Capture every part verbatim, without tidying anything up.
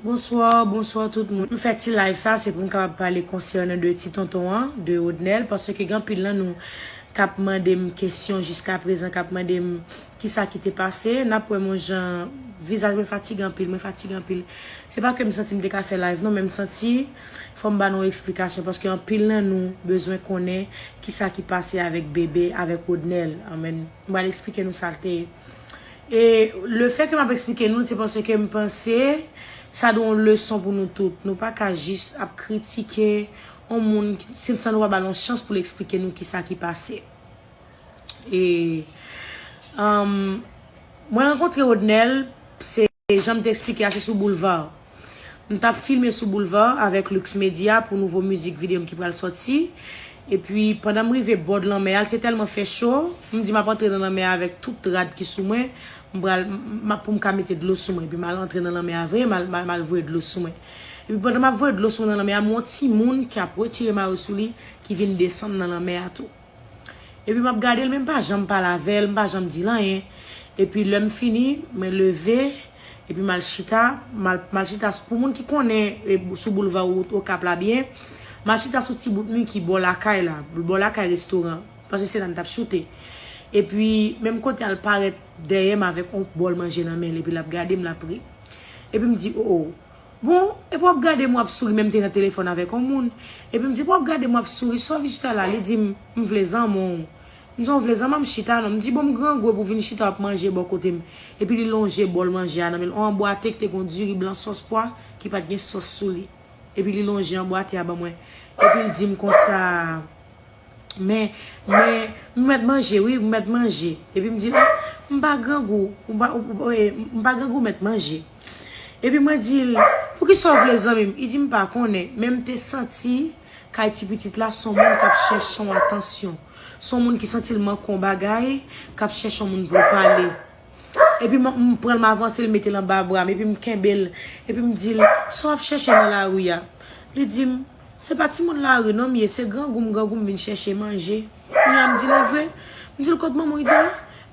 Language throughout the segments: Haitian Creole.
Bonswa, bonswa tout moun. M fè ti live sa, se pou m kapab pale konsènan de ti tonton an, de Rodnel, paske gen anpil nan nou k ap mande m kesyon jiska prezan, k ap mande m kisa ki te pase. N ap wè m yon jan, vizaj mwen fatige anpil, mwen fatige anpil. Se pa ke m santi m te ka fè live non, men m santi fò m ba nou eksplikasyon, paske anpil nan nou bezwen konnen kisa ki pase avèk bebe, avèk Rodnel. Anmèn. M pral eksplike nou sa l te ye. E lefètke m ap eksplike nou, se paske m panse sa dwe yon leson pou nou tout. Nou pa ka jis ap kritike yon moun ki- si- san nou pa ba l yon chans pou l eksplike nou kisa ki pase. E um, mwen rankontre Rodnel, se jan m te eksplike a, se sou boulva. M t ap filme sou boulva avèk Lux Media pou nouvo mizik videyo m ki pral sòti. Epi pandan m rive bòd lanmè a, l te tèlman fè cho, m di m ap antre nan lanmè a avèk tout rad ki sou mwen, m pral m ap pou m ka mete dlo sou mwen, epi m al antre nan lanmè a vre, m al m al- m al voye dlo sou mwen. Epi pandan m ap voye dlo sou mwen nan lanmè a, m wè yon timoun ki ap retire mayo sou li, ki vin desann nan lanmè a tou. Epi m ap gade l, men m pa janm pale avè l, m pa janm di l anyen. Epi lè m fini, mwen leve, epi m al chita, m al, m al chita, pou moun ki konnen e, sou boulva Okap la byen, m al chita sou ti bout mi ki bò lakay la, bò lakay restoran, paske se la n t ap choute. Epi menm kote a l parèt dèyè m avèk yon bòl manje nan men l, epi l ap gade m, l ap ri. Epi m di, o, o, bon, epi w ap gade m, w ap souri, men m te nan telefòn avèk yon moun. Epi m di, epi w ap gade m, w ap souri, sa w vin chita la? Li di m, m vle zanmi w. M di, w vle zanmi m chita non. M di, bon, m grangou, epi w vin chita, w ap manje bò kote m. Epi li lonje bòl manje a nan men l, yon anbwate ki te gen yon diri blan sòs pwa, ki pa t gen sòs sou li. Epi li lonje anbwate a ban mwen. Epi l di m konsa, men, men, m mèt manje, wi, m mèt manje. Epi m di l, a, m pa grangou, m pa, m pa grangou, m mèt manje. Epi mwen di l, poukisa w vle zanmi m? Li di m pa konnen, men m te santi kay ti pitit la, se yon moun k ap chèche yon atansyon. Se yon moun ki santi l manke yon bagay, k ap chèche yon moun pou l pale. Epi m, m pran l, m avanse l, mete l anba bra m, epi m kenbe l, epi m di l, sa w ap chèche nan lari a? Li di m, se pa timoun lari non m ye, se grangou m, grangou m vin chèche manje. Kounye a m di l, e vre? M di l, kot manman w? Li di, a,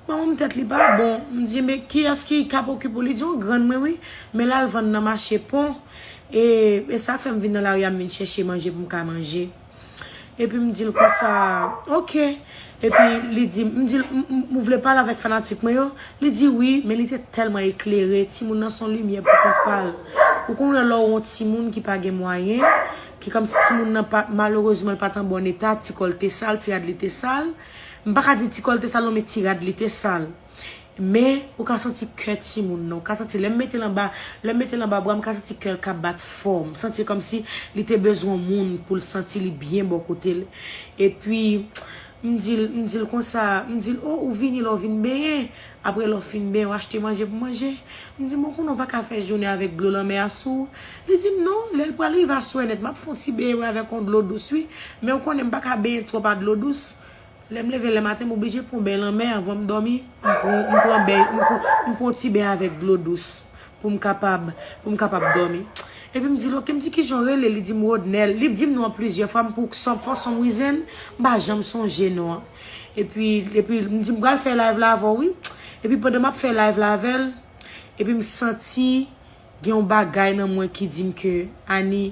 manman m tèt li pa bon. M di, men kiyès ki k ap okipe w? Li di, yon grann mwen wi, men l al vann nan mache pon. E, e sa k fè m vin nan lari a, m vin chèche manje pou m ka manje. Epi m di l konsa, oke. Epi li di m, m di l, m, m, ou vle pale avèk fanatik mwen yo? Li di wi, men li te tèlman eklere, timoun nan se yon limyè pou kont pa l. Ou konnen lè w yon timoun ki pa gen mwayen, ki kòmsi timoun nan pa, malerezman, li pa t an bòn eta, ti kò l te sal, ti rad li te sal. M pa ka di ti kò l te sal non, men ti rad li te sal. Men, ou ka santi kè timoun nan. Ou ka santi, lè m mete l anba, lè m mete l anba bra m, m ka santi kè l ka bat fò. M santi kòmsi li te bezwen yon moun pou l santi li byen bò kote l. Epi, m di l, m di l konsa, m di l, o, ou vini la, ou vin benyen. Apre lè w fin benyen, w achte manje pou manje. M di, men w konnen w pa ka fè jounen avèk dlo lanmè a sou ou. Li di m, non, lè l pral rive aswè nèt, m ap fè yon ti benyen wi avèk yon dlo dous wi. Men w konnen m pa ka benyen twòp a dlo dous. Lè m leve lè maten, m oblije pran beny lanmè anvan m dòmi. M pran, m pran beny, m pran, m pran ti beny avèk dlo dous pou m kapab, pou m kapab dòmi. Epi m di l, oke, m di, kijan w rele? Li di m, Rodnel. Li di m non an plizyè fwa, m pou some, for some reason, m pa janm sonje non an. Epi, epi m di, m pral fè live la avè w wi. Epi pandan m ap fè live la avè l, epi m santi gen yon bagay nan mwen ki di m ke, Ani,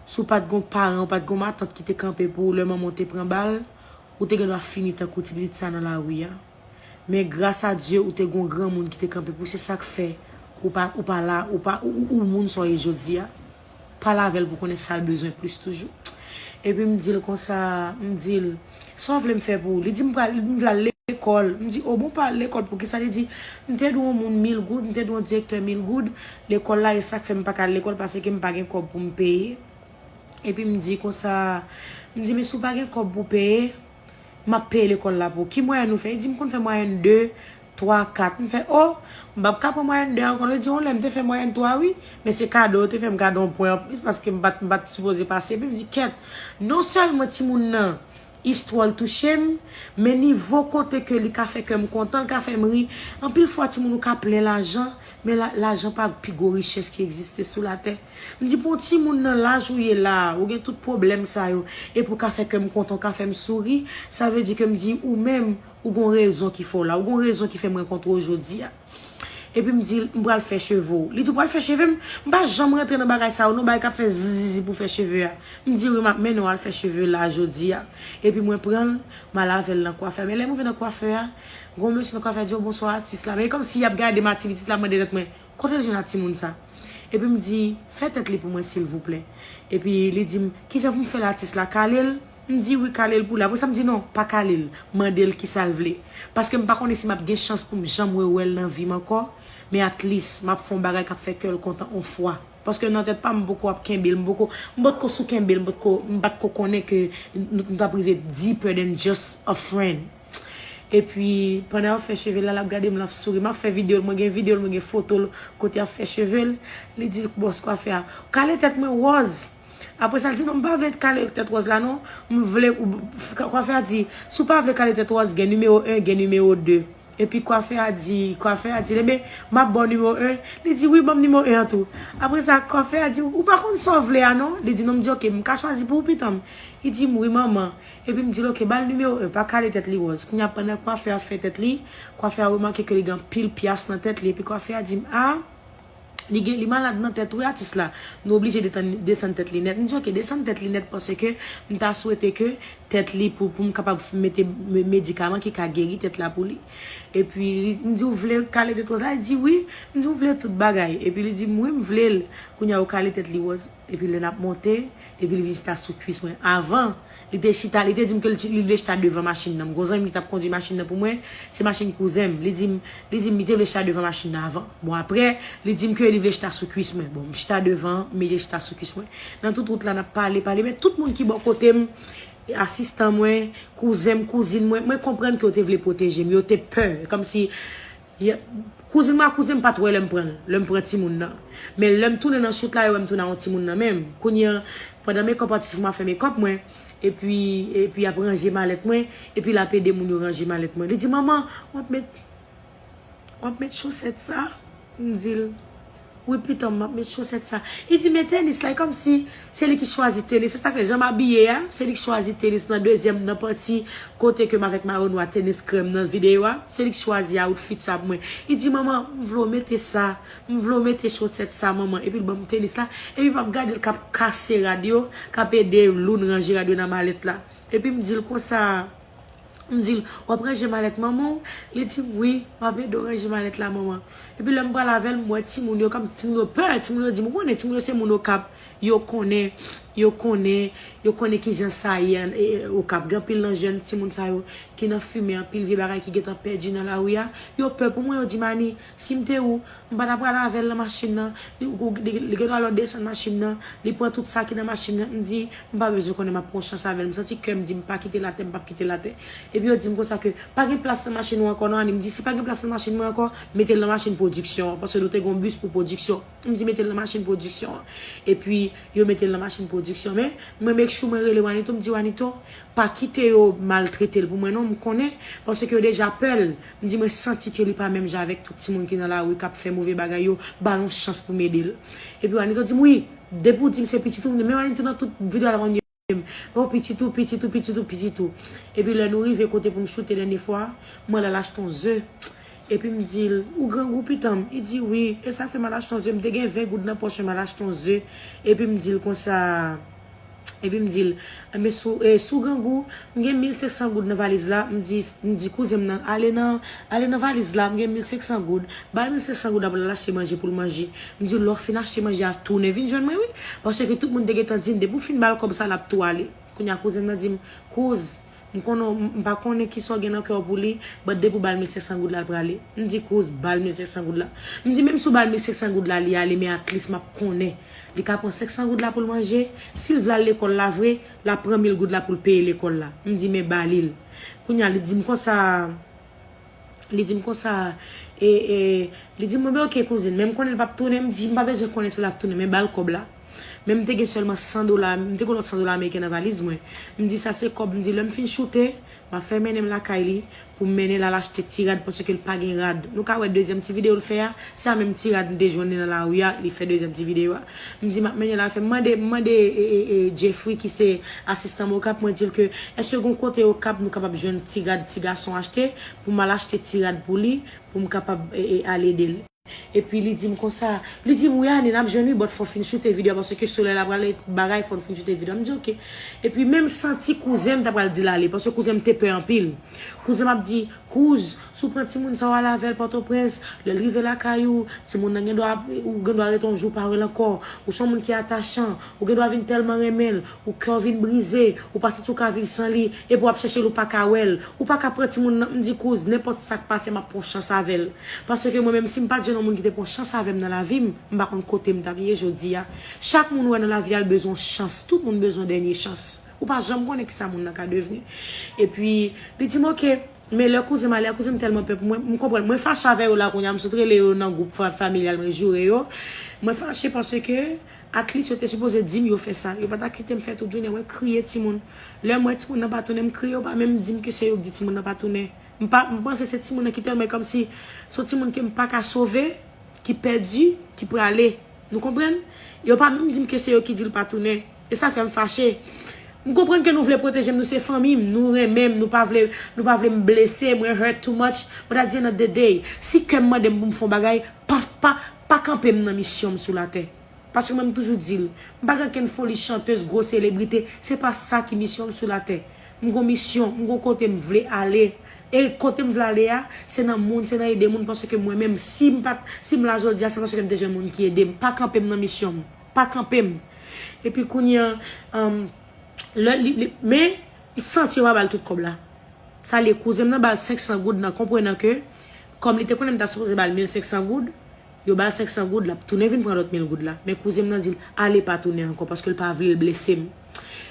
si w pa t gen yon paran, w pa t gen yon matant ki te kanpe pou ou lè manman w te pran bal, ou te gendwa fini tankou ti pitit sa nan lari a. Men gras a Dye, ou te gen yon granmoun ki te kanpe pou, se sa k fè ou pa, ou pa la, ou pa, ou, ou, ou moun sa w ye jodi a. Pale avè l pou konnen sa l bezwen plis toujou. Epi m di l konsa, m di l, sa w vle m fè pou ou? Li di m pral, m vle al lekòl. M di, o bon, pa al lekòl poukisa? Li di, m te dwe yon moun mil goud, m te dwe yon direktè mil goud lekòl la, e sa k fè m pa ka al lekòl paske m pa gen kòb pou m peye. Epi m di konsa, m di, men si w pa gen kòb pou peye, m ap peye lekòl la pou ou. Ki mwayèn ou fè? Li di m konn fè mwayèn de, twa, kat. M fè, o, m p ap ka pran mwayèn de ankò. Li di, yon lè m te fè mwayèn twa wi, men se kado yo te fè m, kado yon pwen anplis paske m pa t, m pa t sipoze pase. Epi m di, kèt, non sèlman timoun nan, istwa l touche m, men nivo kote ke li ka fè kè m kontan, l ka fè m ri. Anpil fwa timoun ou ka plen lajan, men la, lajan pa pi gwo richès ki egziste sou latè. M di pou yon timoun nan laj ou ye la a, ou gen tout pwoblèm sa yo, epi w ka fè kè m kontan, w ka fè m souri, sa vle di ke m di ou menm, ou gon rezon ki fè w la, ou gon rezon ki fè m rankontre w jodi a. Epi m di l, "M pral fè cheve w." Li di, "Ou pral fè cheve m?" M pa janm rantre nan bagay sa yo, non, bagay k ap fè zizizi pou fè cheve a. M di, "Wi, m ap mennen w al fè cheve la jodi a." Epi mwen pran l, m al avè l nan kwafè. Men lè m rive nan kwafè a, gon mesye nan kwafè a di, "O, bonswa, atis la." Men e kòmsi y ap gade m, aktivite la, mande tèt mwen, "Kote l jwenn ak timoun sa?" Epi m di, "Fè tèt li pou mwen, silvouplè." Epi li di m, "Kijan pou m fè l, atis la? Kale l?" M di, "Wi, kale l pou li." Apre sa, m di, "Non, pa kale l. Mande l kisa l vle." Paske m pa konnen si m ap gen chans pou m janm rewè l nan vi m ankò. Men at least, m ap fè yon bagay k ap fè kè l kontan yon fwa. Paske nan tèt pa m, m poko ap kenbe l, m poko, m potko sou kenbe l, m potko, m pa t ko konnen ke nou, nou t ap rive deeper than just a friend. Epi, pandan y ap fè cheve l la, l ap gade m, l ap souri. M ap fè videyo l, mwen gen videyo l, mwen gen foto l, kote y ap fè cheve l. Li di bòs kwafè a, "Kale tèt mwen wòz." Apre sa, l di, "Non, m pa vle kale tèt wòz la, non. M vle," kwafè a di, "Si w pa vle kale tèt wòz, gen nimewo en, gen nimewo de." Epi kwafè a di, kwafè a di, "Ebyen, m ap ba w nimewo en." Li di, "Wi, ban m nimewo en an tou." Apre sa, kwafè a di, "Ou pa konn sa w vle a, non?" Li di, "Non." M di, "Oke, m ka chwazi pou ou, pitan m?" Li di m, "Wi, manman." Epi m di l, "Oke, ba l nimewo en, pa kale tèt li wòz." Kounye a, pandan kwafè a fè tèt li, kwafè a remake ke li gen anpil pyas nan tèt li. Epi kwafè a di m, "A, li gen, li malad nan tèt, wi, atis la. Nou oblije detann, desann tèt li nèt." M di, "Oke, desann tèt li nèt, paske m ta swete ke tèt li pou, pou m kapab mete me-, medikaman ki ka geri tèt la pou li." Epi li, m di, "Ou vle kale tèt wòz la?" Li di, "Wi." M di, "Ou vle tout bagay?" Epi li di m, "Wi, m vle l." Kounye a, yo kale tèt li wòz. Epi lè n ap monte, epi li vin chita sou kwis mwen. Avan, li te chita, li te di m ke li, li vle chita devan machin nan. M gon zanmi m ki t ap kondui machin nan pou mwen, se machin kouzen m. Li di m, li di m li te vle chita devan machin nan avan. Bon, apre, li di m ke li vle chita sou kwis mwen. Bon, m chita devan, m mete chita sou kwis mwen. Nan tout wout la, n ap pale, pale, men tout moun ki bò kote m, asistan mwen, kouzen m, kouzin mwen, mwen konprann ke yo te vle pwoteje m, yo te pè, kòmsi, kouzin mwen ak kouzen m pa t wè lè m pran, lè m pran timoun nan. Men lè m tounen nan chout la, yo wè m tounen ak yon timoun nan men m. Kounye a, pandan makeup artist mwen ap fè makeup mwen, epi, epi y ap ranje malèt mwen, epi l ap ede moun yo ranje malèt mwen. Li di, "Manman, w ap met, w ap met chosèt sa?" M di l, "Wi, pitan m, m ap met chosèt sa." Li di, "Men tenis la." E kòmsi se li ki chwazi tenis. Se sa k fè jan m abiye a, se li ki chwazi tenis nan dezyèm, nan pati kote ke m avèk mayo nwa, tenis krèm nan videyo a. Se li ki chwazi outfit sa pou mwen. Li di, "Manman, m vle w mete sa. M vle w mete chosèt sa, manman." Epi l ban m tenis la. Epi m ap gade l k ap kase rad yo, k ap ede Loun ranje rad yo nan malèt la. Epi m di l konsa, M di l, "W ap ranje malèt manman w?" Li di m, "Wi, m ap ede w ranje malèt la, manman." Epi lè m pral avè l, m wè timoun yo, kòm timoun yo pè, timoun yo di m, ou konnen, timoun yo se moun Okap, yo konnen, yo konnen, yo konnen kijan sa ye, e, e, Okap. Gen anpil nan jèn timoun sa yo ki nan fimen, anpil vye bagay ki gentan pèdi nan lari a. Yo pè pou mwen, yo di m, "Ani, si m te ou, m pa ta pral avè l nan machin nan." Li, li, li gen dwa lè w desann machin nan, li pran tout sa ki nan machin nan. M di, "M pa bezwen konnen, m ap pran chans avè l." M santi kè m di, "M pa kite l atè, m p ap kite l atè." Epi yo di m konsa ke, "Pa gen plas nan machin ou ankò non, Ani." M di, "Si pa gen plas nan machin mwen ankò, mete l nan machin pwodiksyon an, paske nou te gen yon bis pou pwodiksyon." M di, "Mete l nan machin pwodiksyon an." Epi yo mete l nan machin pwodiksyon. Men mwen make sure mwen rele Wanito, m di, "Wanito, pa kite yo maltrete l pou mwen non, m konnen, paske yo deja pè l." M di, "Mwen santi ke li pa menm jan avèk tout timoun ki nan lari k ap fè move bagay yo, ba l yon chans pou m ede l." Epi Wanito di m, "Wi, depi w di m se pitit ou, men Wanito nan tout videyo a l ap anniye m. O, pitit ou, pitit ou, pitit ou, pitit ou." Epi lè nou rive kote pou n choute dènye fwa, mwen al achte yon ze. Epi m di l, "Ou grangou pitan m?" Li di, "Wi." E sa fè m al achte yon ze. M te gen ven goud nan pòch mwen, m al achte yon ze. Epi m di l konsa, epi m di l, "Enben, si w, e, si w grangou, m gen mil senk san goud nan valiz la." M di, m di kouzen m nan, "Ale nan, ale nan valiz la, m gen mil senk san goud. Ba l mil senk san goud la pou l al achte manje pou l manje." M di, "Lè w fin achte manje a, tounen vin jwenn mwen, wi." Paske tout moun te gentan di m, "Depi w fin ba l kòb sa, l ap tou ale." Kounye a, kouzen m nan di m, "Kouz, m konnen, m pa konnen kisa w gen nan kè w pou li, but depi w ba l mil senk san goud la, l prale." M di, "Kouz, ba l mil senk san goud la." M di, "Menm si w ba l mil senk san goud la, li ale, men at least m ap konnen. Li ka pran senk san goud la pou l manje. Si l vle al lekòl la vre, l ap pran mil goud la pou l peye lekòl la." M di, "Men ba li l." Kounye a, li di m konsa, li di m konsa, e, e, li di m, "Bon, ben, oke, kouzin, men m konnen l p ap tounen." M di, "M pa bezwen konnen si l ap tounen, men ba l kòb la." Men m te gen sèlman san dola, m te gen lòt san dola ameriken nan valiz mwen. M di, "Sa se kòb," m di, "lè m fin choute, m ap fè mennen m lakay li pou m mennen l al achte ti rad, paske l pa gen rad." Nou ka wè dezyèm ti videyo l fè a, se a menm ti rad m te jwenn li nan lari a, li fè dezyèm ti videyo a. M di, "M ap mennen l al fè," m mande, m mande, e, e, e, Jeffrey ki se asistan m Okap, mwen di l ke, "Èske gon kote Okap nou kapab jwenn ti rad ti gason achte, pou m al achte ti rad pou li, pou m kapab, e, e, al ede l?" Epi li di m konsa, li di m, "Wi, Annie, n ap jwenn wi, but fò w fin choute videyo a, paske solèy la pral bagay, fò n fin choute videyo a." M di, "Oke." Epi menm santi kouzen m ta pral di l ale, paske kouzen m te pè anpil. Kouzen m ap di, "Kouz, si w pran timoun sa w al avè l Pòtoprens, lè l rive lakay ou, timoun nan gen dwa, ou gen dwa rete yon jou pa wè l ankò. Ou se yon moun ki atachan, ou gen dwa vin tèlman renmen l, ou kè w vin brize, ou pa santi w ka viv san li, epi w ap chèche l, ou pa ka wè l. Ou pa ka pran timoun nan." M di, "Kouz, nenpòt sa k pase, m ap pran chans avè l." Paske mwen menm, si m pa t jwenn yon moun ki te pran chans avè m nan lavi m, m pa konn kote m t ap ye jodi a. Chak moun ou wè nan lavi a, l bezwen chans. Tout moun bezwen dènye chans. Ou pa janm konnen kisa moun nan ka devni. Epi, li di m, "Oke." Men lè kouzen m ale a, kouzen m tèlman pè pou mwen, m konprann. Mwen fache avè yo la kounye a, m sot rele yo nan gwoup fa-, familyal, mwen joure yo. Mwen fache paske, at least, yo te sipoze di m yo fè sa. Yo pa ta kite m fè tout jounen, mwen kriye timoun. Lè m wè timoun nan pa tounen, m kriye, yo pa menm di m ke se yo k di timoun nan pa tounen. M pa, m panse se timoun nan ki tèlman kòmsi, se yon timoun ke m pa ka sove, ki pèdi, ki prale. Nou konprann? Yo pa menm di m ke se yo ki di l pa tounen. E sa fè m fache. M konprann ke nou vle pwoteje m, nou se fanmi m, nou renmen m, nou pa vle, nou pa vle m blese, mwen hurt too much. But at the end of the day, si kè m mande m pou m fè yon bagay, pa, pa, pa kanpe m nan misyon m sou latè. Paske mwen, m toujou di l, m pa gen okenn foli chantèz, gwo selebrite, se pa sa ki misyon m sou latè. M gon misyon, m gon kote m vle ale. E kote m vle ale a, se nan moun, se nan ede moun, paske mwen menm, si m pa t, si m la jodi a, se paske m te jwenn moun ki ede m. Pa kanpe m nan misyon m. Pa kanpe m. Epi kounye a, um, lè, li, li, men, m santi yo pa ba l tout kòb la. Sa l ye, kouzen m nan ba l senk san goud nan, konprenan ke, kòm li te konnen m ta sipoze ba l mil senk san goud, yo ba l senk san goud, l ap tounen vin pran lòt mil goud la. Men kouzen m nan di l, "Ale pa tounen ankò," paske l pa vle l blese m.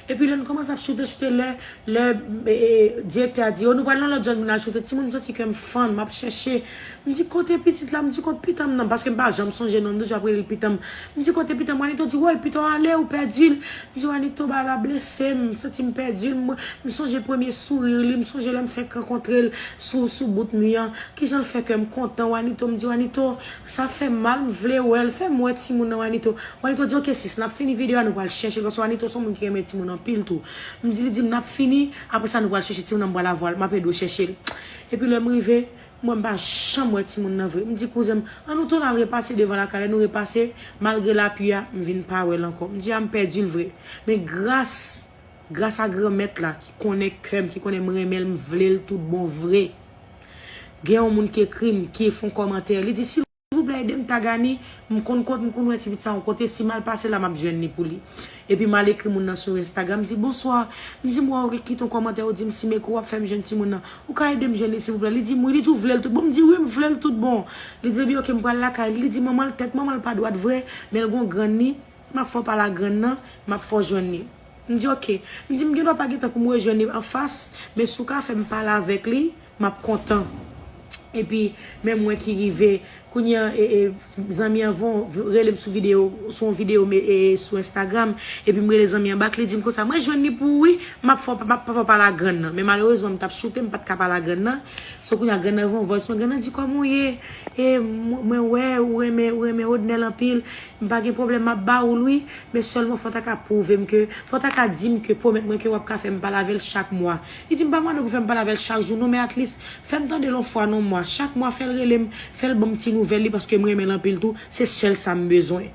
Epi lè n kòmanse ap choute, choute, lè, lè, e, e, direktè a di, "O, nou pral nan lòt zòn, nou al choute." Timoun, m santi ke m fann, m ap chèche. M di, "Kote pitit la?" M di, "Kote pitan m nan?" Paske m pa janm sonje non l, m toujou ap rele l pitan m. M di, "Kote pitan m?" Wanito di, "Woy, pitan w ale, ou pèdi l." M di, "Wanito, bagay la blese m, m santi m pèdi l." M, m sonje premye souri li, m sonje lè m fèk rankontre l sou, sou bout mi an. Kijan l fè kè m kontan, Wanito. M di, "Wanito, sa fè m mal, m vle wè l, fè m wè timoun nan, Wanito." Wanito di, "Oke, sis, n ap fini videyo a, nou pral chèche l." Paske Wanito se yon moun ki renmen timoun anpil tou. M di, li di m, "N ap fini, apre sa, nou pral chèche timoun nan, m pral avwa l, m ap ede w chèche l." Epi lè m rive, mwen, m pa janm wè timoun nan vre. M di kouzen m, "Ann nou tounen al repase devan lakay la." Nou repase, malgre lapli a, m vin pa wè l ankò. M di, "A, m pèdi l vre." Men gras, gras a Granmèt la, ki konnen kè m, ki konnen m renmen l, m vle l tout bon vre. Gen yon moun ki ekri m, ki fè yon kòmantè. Li di, "Silvouplè, ede m tag Annie, m konn kot, m konn wè ti pitit sa yon kote, si m al pase la, m ap jwenn li pou li." Epi m al ekri moun nan sou Instagram, m di, "Bonswa." M di, "M wè w kite yon kòmantè, ou di m si m ekri w ap fè m jwenn timoun nan. Ou ka ede m jwenn li, silvouplè?" Li di m, "Wi." Li di, "Ou vle l tout bon?" M di, "Wi, m vle l tout bon." Li di, "Ebyen, oke, m pral lakay li." Li di, "Manman l, tèt manman l pa dwat vre, men l gon grann li. M ap fè w pale a grann nan, m ap fè w jwenn li." M di, "Oke." M di, "M gen dwa pa gen tan pou m rejwenn li anfas, men si w ka fè m pale avèk li, m ap kontan." Epi, men mwen ki rive, kounye a, e, e, zanmi an von, rele m sou videyo, sou yon videyo, me, e, sou Instagram, epi m rele zanmi an bak, li di m konsa, "Mwen jwenn li pou ou, wi, m ap fè, m ap fè w pale a grann nan." Men malerezman, m t ap choute, m pa t ka pale a grann nan. So, kounye a, grann nan voye yon voice, grann nan di, "Kòman w ye? E, mwen, mwen wè, ou renmen, ou renmen Rodnel anpil. M pa gen pwoblèm, m ap ba ou l, wi. Men sèlman, fò w ta ka pwouve m ke, fò w ta ka di m ke, pwomèt mwen ke w ap ka fè m pale avè l chak mwa." Li di m, "M pa mande w pou fè m pale avè l chak jou, non, men at least, fè m tande l yon fwa nan mwa. Chak mwa, fè l rele m, fè l ban m ti nouvèl li, paske m renmen l anpil tou. Se sèl sa m bezwen."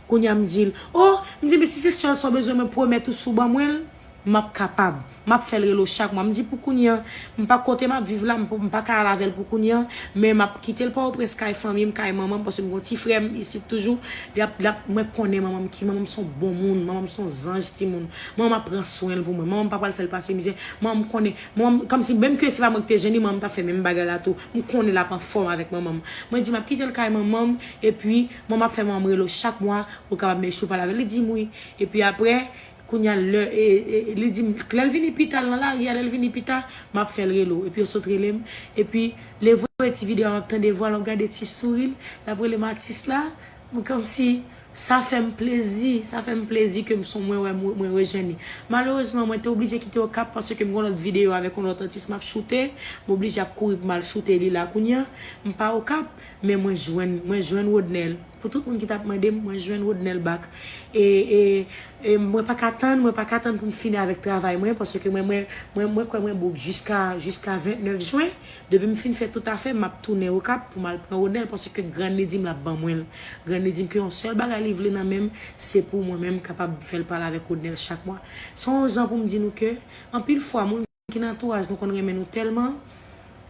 Kounye a, m di l, "O," m di, "men si se sèl sa w bezwen, mwen pwomèt ou, si w ban mwen l, m ap kapab. M ap fè l rele w chak mwa." M di, "Pou kounye a, m pa kote m ap viv la, m, m pa ka al avè l pou kounye a, men m ap kite l Pòtoprens kay fanmi m, kay manman m, paske m gon ti frè m isit toujou. L ap, l ap, mwen konnen manman m ki, manman m se yon bon moun, manman m se yon zanj timoun. Manman m ap pran swen l pou mwen. Manman m pa pral fè l pase mizè. Manman m konnen, manman m, kòmsi menm ke se pa mwen ki te jwenn li, manman m t ap fè menm bagay la tou. M konnen l ap anfòm avèk manman m." Mwen di, "M ap kite l kay manman m, epi manman m ap fè manman m rele w chak mwa, pou l kapab make sure w pale avè l." Li di m, "Wi." Epi apre, kounye a, lè, e, e, li di m, lè l vini pita, l nan lari a, lè l vini pita, m ap fè l rele w. Epi yo sot rele m. Epi, lè voye ti videyo a, m ap tande vwa l, m ap gade ti souri l, l ap rele m atis la. Mwen kòmsi, sa fè m plezi, sa fè m plezi ke m son mwen wè mwen, mwen rejwenn li. Malerezman, mwen te oblije kite Okap paske m gon lòt videyo avèk yon lòt atis m ap choute. M oblije ap kouri pou m al choute li la kounye a. M pa Okap, men mwen jwenn, mwen jwenn Rodnel. Pou tout moun ki t ap mande m, mwen jwenn Rodnel back. E, e, e mwen pa ka tann, mwen pa ka tann pou m fini avèk travay mwen, paske mwen, mwen, mwen, mwen kwè mwen book jiska, jiska vennèf jen. Depi m fin fè tout afè m, m ap tounen Okap pou m al pran Rodnel, paske grann li di m l ap ban mwen l. Grann li di m ke yon sèl bagay li vle nan men m, se pou mwen menm kapab fè l pale avèk Rodnel chak mwa. Se yon jan pou m di nou ke, anpil fwa, moun ki nan antouraj nou konn renmen nou tèlman,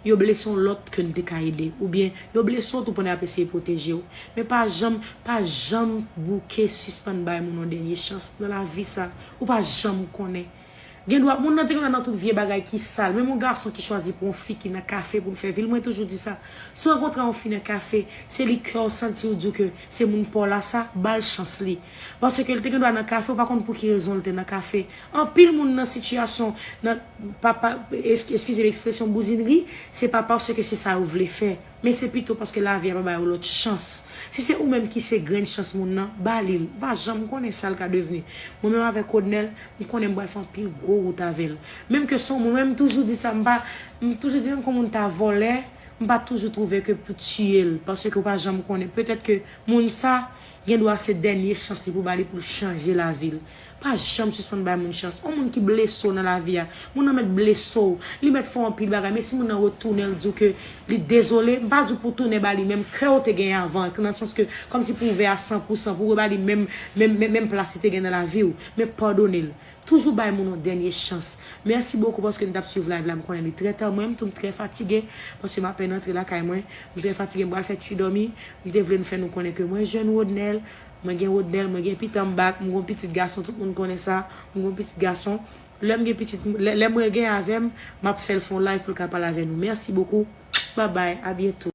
yo blese yon lòt ke n te ka ede. Oubyen, yo blese w tou pandan y ap eseye pwoteje w. Men pa janm, pa janm bouke sispann bay moun yon dènye chans nan lavi sa. Ou pa janm konnen. Gen dwa, moun nan te gen dwa nan tout vye bagay ki sal. Menm yon gason ki chwazi pou yon fi ki nan kafe pou l fè vi l, mwen toujou di sa. Si w rankontre yon fi nan kafe, se li kè w santi w di w ke se moun pa w la sa, ba l chans li. Paske l te gen dwa nan kafe, ou pa konn pou ki rezon l te nan kafe. Anpil moun nan sitiyasyon, nan, pa, pa, esk-, eskize m ekspresyon bouzinri, se pa paske se sa yo vle fè, men se pito paske lavi a pa ba yo lòt chans. Si se ou menm ki se grenn chans moun nan, ba li l. Ou pa janm konnen sa l ka devni. Mwen menm avèk Rodnel, m konnen m pral fè anpil gwo wout avè l. Menm ke se yon moun, mwen m toujou di sa, m pa, m toujou di menm ke yon moun ta vòlè, m pa toujou twouve ke pou tiye l, paske ou pa janm konnen. Petèt ke moun sa, gen dwa se dènye chans li pou ba li pou l chanje lavi l. Pa janm sispann bay moun chans. Yon moun ki blese w nan lavi a, moun nan mèt blese w, li mèt fè w anpil bagay, men si moun nan retounen l di w ke li dezole, m pa di w pou w tounen ba li menm kè w te gen avan, nan sans ke kòmsi pou w ouvè a san pou san, pou w reba li menm, menm, menm, menm plas li te gen nan lavi w, men padone l. Toujou bay moun yon dènye chans. Mèsi bokou paske nou t ap swiv live la, m konnen li trè ta, mwen menm tou m trè fatige, paske m apèn antre lakay mwen, m trè fatige, m pral fè ti dòmi, m te vle nou fè nou konnen ke mwen jwenn Rodnel, mwen gen Rodnel, mwen gen pitan m back, m gon pitit gason, tout moun konnen sa, m gon pitit gason. Lè m gen pitit, lè, lè mwen gen avè m, m ap fè l fè yon live pou l ka pale avè nou. Mèsi bokou. Bye bye, a byento.